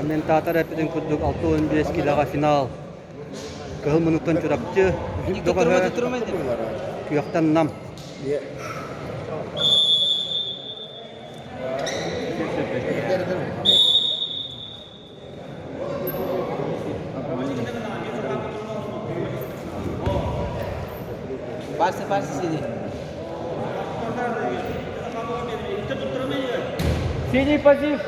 Комментатор эппитин курдук 65 килоҕа финал. Кыһыл муннуктан Чурапчы, Доҕоһө, Күөхтэн Нам. Парсы, парсы сиди. Синий позив!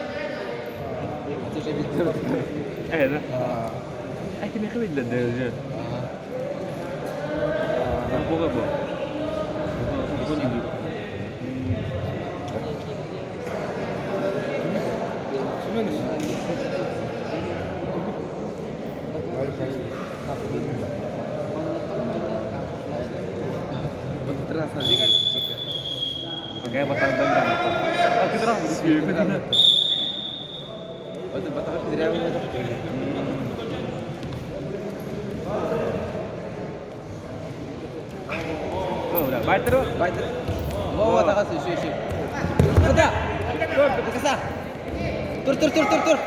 Тур, тур, тур, тур, тур.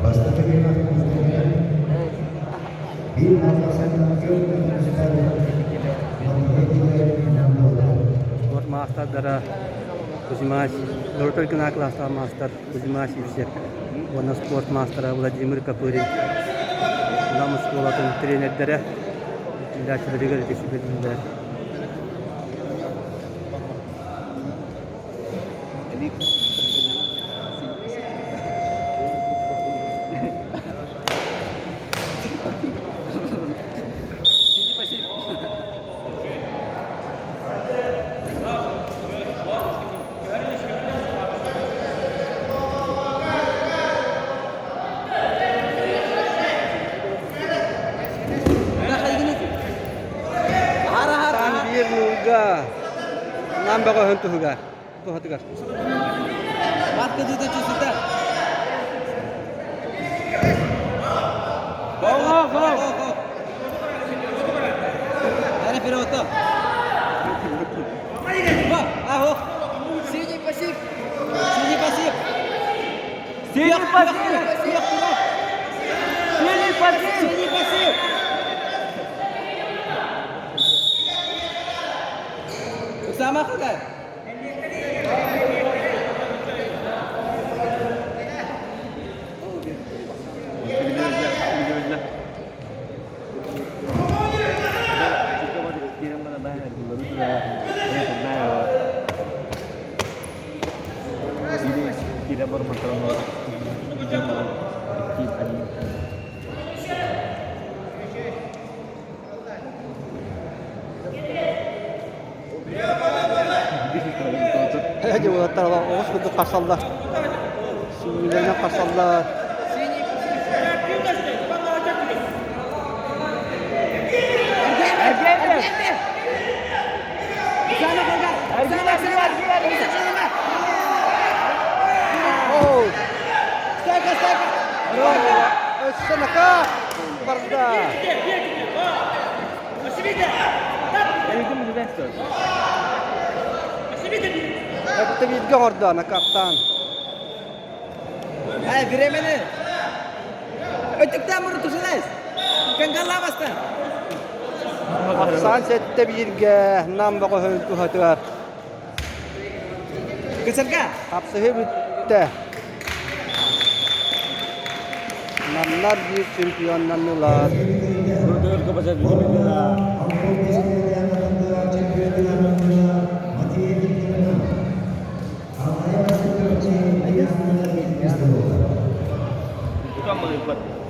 Бастакы биир биир Спорт маастардара Кузьма Доротор гына кылаастаах маастар Кузьма Сивцев уонна спорт маастара Владимир Копырин Нам оскуолатын тренердэрэ иитиллээччилэригэр ити сүбэлииллэр. Таан биир нуулга Нам бөҕөһүн туһугар туһатыгар. Синий пассив! Синий пассив! Синий пассив! Синий пассив! Синий пассив! Усама какая? Эти уолаттар оҕус курдук харсаллар. Сүүрүүлэринэн харсаллар. Өссө нака барда. Это бииргэ оҥордо накаптаан. Эй, бириэмэни! Өттүктэн мурун тушунайс! Кангаллаабастан! Ахсаан сэттэ бииргэ Нам бөҕөһүн туһатыгар. Кысырга! Хапсыһыы бүттэ. Намнар биир чемпионнаннылар. Хаһан балыйбат.